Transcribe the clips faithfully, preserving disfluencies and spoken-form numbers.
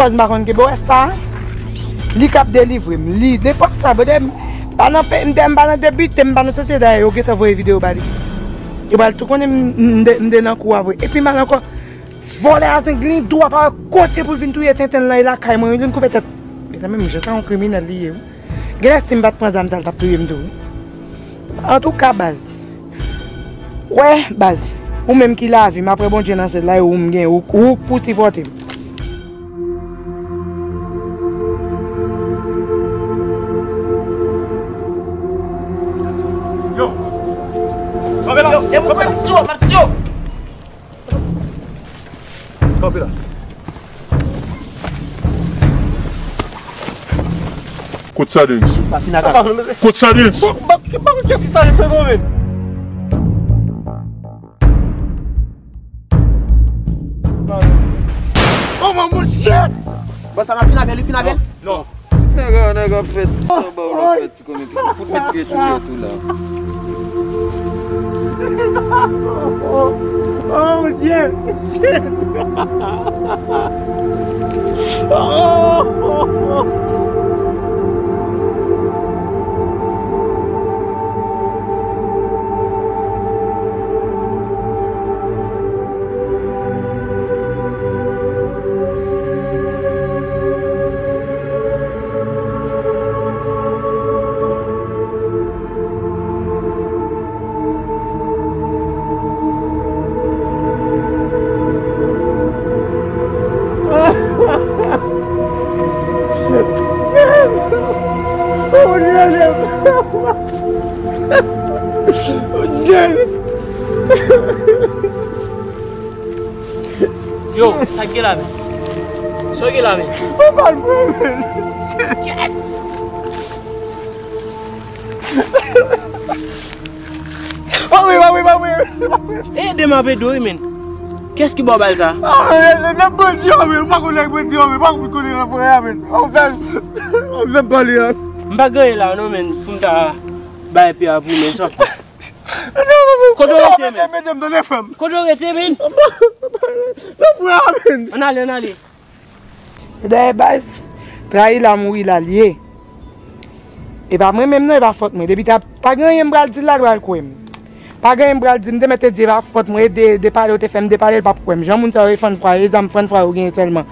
Baz m pa konn kenbe, wè sa? Li k ap delivre m. Li, nenpòt sa, brother, m pa nan pe-, m te, m pa nan debite, m pa nan sosyete a, yo gentan voye videyo ba li. Yo pral tou konnen m, m, m de, m de nan kou a vre. Epi mal ankò, vòlè a zenglen, dwa pa wè kote pou l vin touye tenten l lan, e lakay mwen, li vin koupe tèt. Mezanmi, monchè, sa yon kriminèl li ye, wi. Genlè si m pa t pran zam sa, l t ap touye m tou, wi. Antouka, baz. Wè, baz. Ou menm ki lavi m, apre Bondye nan syèl la, e ou m gen, ou, ou pou sipòte m. Yo! Kanpe la! Yo, e mwen, mwen, m ap di yo, m ap di yo! Kanpe la. Kot Sadens? Sa fini ak afè. Kot Sadens? Bon, bon, bon, kiyès ki Sadens sa, non, men? Oh, mon, mon chè! Bon, sa va, fin avè l, fin avè l? Non. Nèg, nèg ap fè ti samba, w ap fè ti komik. Fout met pye sou tèt ou la. Oh, mon Dieu! Yo, sa k gen la menm? Sa w gen la menm? Ou pa l pran, men. Kèt! Pa vre, pa vre, pa vre, pa vre. Ede m ap ede w, wi, men. Kiyès ki ba w bal sa? Ah, men, men, men, bandi yo, men. Ou pa konnen bandi yo, men. Pa konnen nan forè a, men. Ou fè, ou fè m pale a. M pa gen anyen la, non, men. Pou m ta bay pye a pou, men. Sa w ap fè? Kote w rete, men? Kote w rete, men? Ann ale, ann ale. E dayè baz, trayi la mouri la l ye. E pa mwen menm non, e pa fòt mwen. Depi ta, pa gen anyen m pral di l la, l pral kwè m. Pa gen anyen m pral di, m te mèt te di e pa fòt mwen, e de, de pale yo te fè m depale, l p ap kwè m. Jan moun sa yo e fann fwa, e zam fann fwa yo genyen sèlman.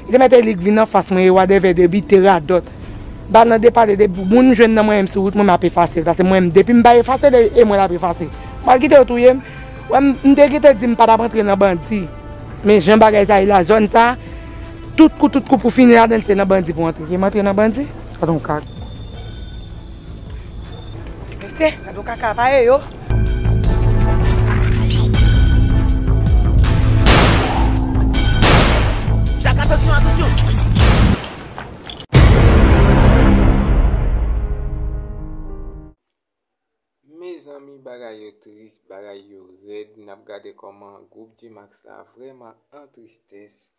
Li te mèt te li k vin anfas mwen, e wadèvè de bite radòt. Bal nan depale, de moun jwenn nan mwen menm sou wout mwen, m ap efase l. Paske mwen menm, depi m pa efase l, e mwen l ap efase. M pral kite yo touye m. Wè, m, m te gentan di m pa t ap antre nan bandi. Men jan bagay sa ye la, zòn sa, tout kou, tout kou pou fini ladan l, se nan bandi pou antre. Ke m antre nan bandi? Gad on kaka. Mesye, gad on kaka pa ye yo. Jak, atansyon, atansyon! Mezanmi, bagay yo tris, bagay yo rèd. N ap gade kòman gwoup G-Max la vrèman an tristès,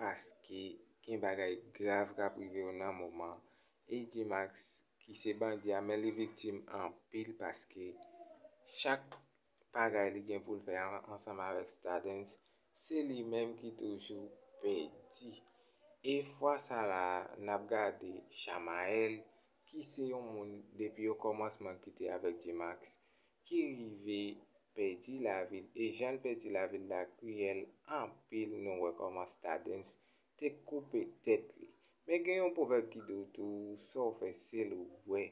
paske gen bagay grav k ap rive yo nan moman. E G-Max, ki se bandi a, men li viktim anpil, paske chak bagay li gen pou l fè an-, ansanm avèk Stardens, se li menm ki toujou pèdi. E fwa sa la, n ap gade Chamael, ki se yon moun, depi okòmansman ki te avèk G-Max, ki rive pèdi lavi l. E jan l pèdi lavi l la kriyèl anpil, nou wè kòman Stardens te koupe tèt li. Men gen yon pwovèb ki di w tou, sa w fè sèl ou wè.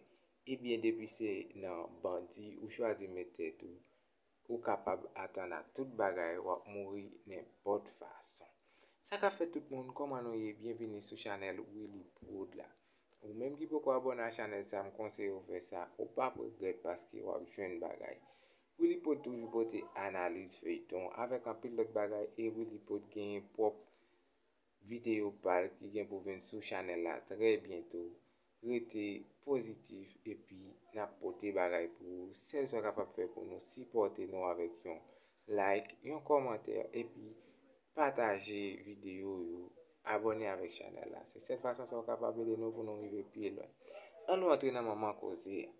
Ebyen, depi se nan bandi ou chwazi met tèt ou, ou kapab atann a tout bagay, w ap mouri nenpòt fason. Sa k ap fèt tout moun, kòman nou ye? Byenvini sou chanèl Willy Prod la. Ou menm ki poko abòne a chanèl sa, m konseye w fè sa, ou p ap regrèt paske w ap jwenn bagay. Willy Prod toujou pote analiz feyton avèk anpil lòt bagay, e Willy Prod genyen pwòp videyo pa l ki gen pou vin sou chanèl la trè byento. Rete pozitif epi n ap pote bagay pou ou. Sèl sa w kapab fè pou nou sipòte nou avèk yon like, yon kòmantè epi pataje videyo yo, abòne avèk chanèl la. Se sèl fason sa w kapab ede nou pou nou rive pi lwen. Ann nou antre nan manman koze a.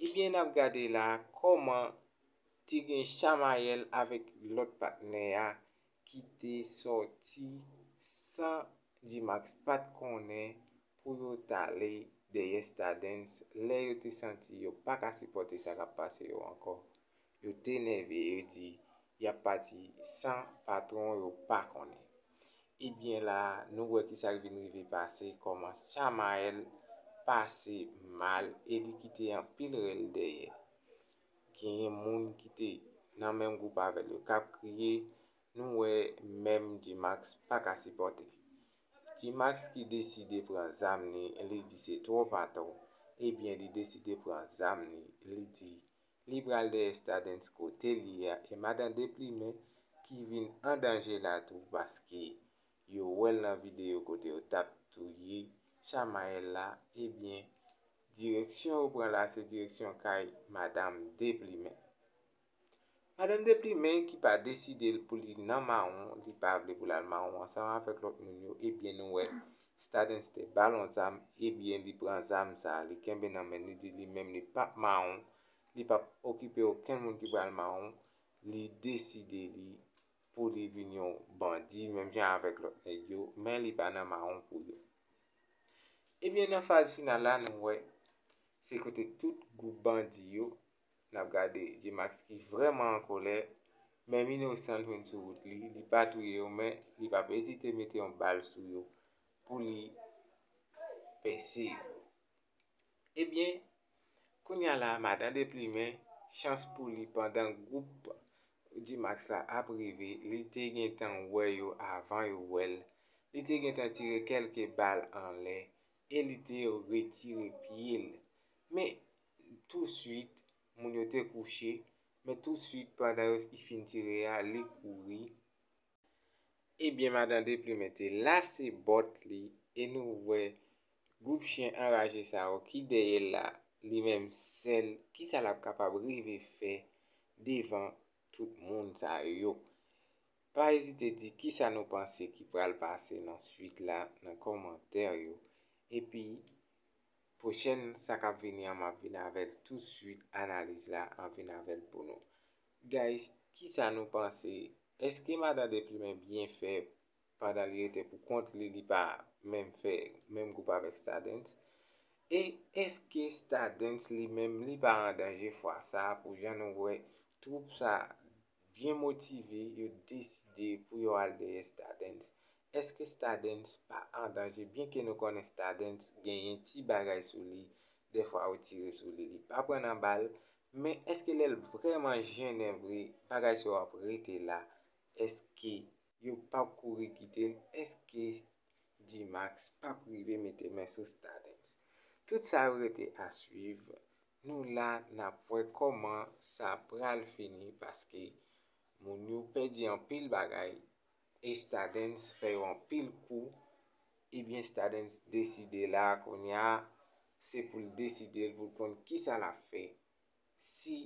Ebyen, n ap gade la kòman te gen Chamayèl avèk lòt patnè a ki te sòti san G-Max pa t konnen pou yo t ale dèyè Stardens lè yo te santi yo pa ka sipòte sa k ap pase yo ankò. Yo te nève, yo di y ap pati san patwon yo pa konnen. Ebyen la, nou wè kisa k vin rive pase, kòman Shamayel pase mal e li kite anpil rèl dèyè. Genyen moun ki te nan menm gwoup avè l yo k ap kriye, nou wè menm G-Max pa ka sipòte. G-Max ki deside pran zam ni, li di se twòp atò, ebyen li deside pran zam ni, li di li pral dèyè Stardens kote li a, e madan Deplimen ki vin an danje la tou paske yo wè l nan videyo kote yo t ap touye Shamayel la, ebyen direksyon yo pran la se direksyon kay madan Deplimen. Madan Deplimen ki pa deside l pou li nan mawon, li pa vle pou l al mawon ansanm avèk lòt moun yo, ebyen nou wè Stardens te ba l yon zam, ebyen li pran zam sa, li kenbe nan men l, li di li menm li p ap mawon, li p ap okipe okenn moun ki pral mawon, li deside li pou li vin yon bandi menm jan avèk lòt nèg yo, men li pa nan mawon pou yo. Ebyen nan faz final la nou wè se kote tout gwoup bandi yo n ap gade G-Max ki vrèman an kòlè, menm inosan l jwenn sou wout li, li pa touye yo, men li p ap ezite mete yon bal sou yo pou li pèse yo. Ebyen, kounye a la, madan Deplimen, chans pou li, pandan gwoup G-Max la ap rive, li te gentan wè yo avan yo wè l. Li te gentan tire kèlke bal anlè e li te retire pye l. Men, touswit, moun yo te kouche, men touswit, pandan yo fin tire a, li kouri. Ebyen, madan Deplimen te lase bòt li e nou wè gwoup chen anraje sa yo ki dèyè l la, li menm sèl, kisa l ap kapab rive fè devan tout moun sa yo? Pa ezite di kisa nou panse ki pral pase nan swit la nan kòmantè yo. Epi, pwochèn sa k ap vini an, m ap vin avè l tousuit, analiz la, m ap vin avè l pou nou. Guys, kisa nou panse? Èske madan Deplimen byen fè pandan li rete pou kont li, li pa menm fè menm gwoup avèk Stardens? E èske Stardens li menm li pa an danje fwa sa a pou jan nou wè twoup sa byen motive, yo deside pou yo al dèyè Stardens? Èske Stardens pa an danje? Byenke nou konnen Stardens genyen ti bagay sou li, dèfwa yo tire sou li, li pa pran nan bal, men èske lè l vrèman jennen vre, bagay sa yo ap rete la? Èske yo p ap kouri kite l? Èske G-Max p ap rive mete men sou Stardens? Tout sa yo rete a swiv. Nou la, n ap wè kòman sa pral fini, paske moun yo pèdi anpil bagay, e Stardens fè yo anpil kou. Ebyen, Stardens deside la, kounye a, se pou l deside l, pou l konn kisa l ap fè. Si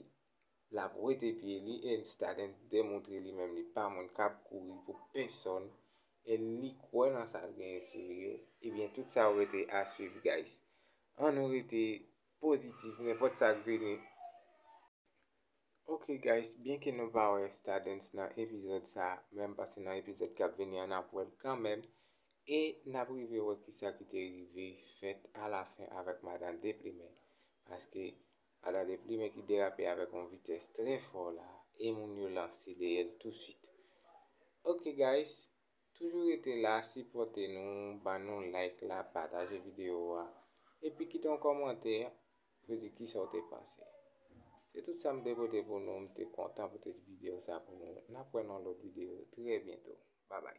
l ap wete pye li, e Stardens demontre li menm li pa moun k ap kouri pou pèsòn, e li kwè nan sa l genyen sou li yo, ebyen, tout sa yo rete a swiv, guys. Ann nou rete pozitif, nenpòt sa k vini. Ok, guys, byenke nou pa wè Stardens nan epizòd sa, men m panse nan epizòd k ap vini an, n ap wè l kanmenm. E n ap rive wè kisa ki te rive fèt alafen avèk madan Deplimen. Paske madan Deplimen ki derape avèk yon vitès trè fò la, e moun yo lanse dèyè l touswit. Ok, guys, toujou rete la, sipòte nou, ban nou like la, pataje videyo a, epi kite yon kòmantè pou di kisa w te panse. Se tout sa m te pote pou nou, m te kontan pote ti videyo sa pou nou. N ap wè nan lòt videyo trè byento. Babay.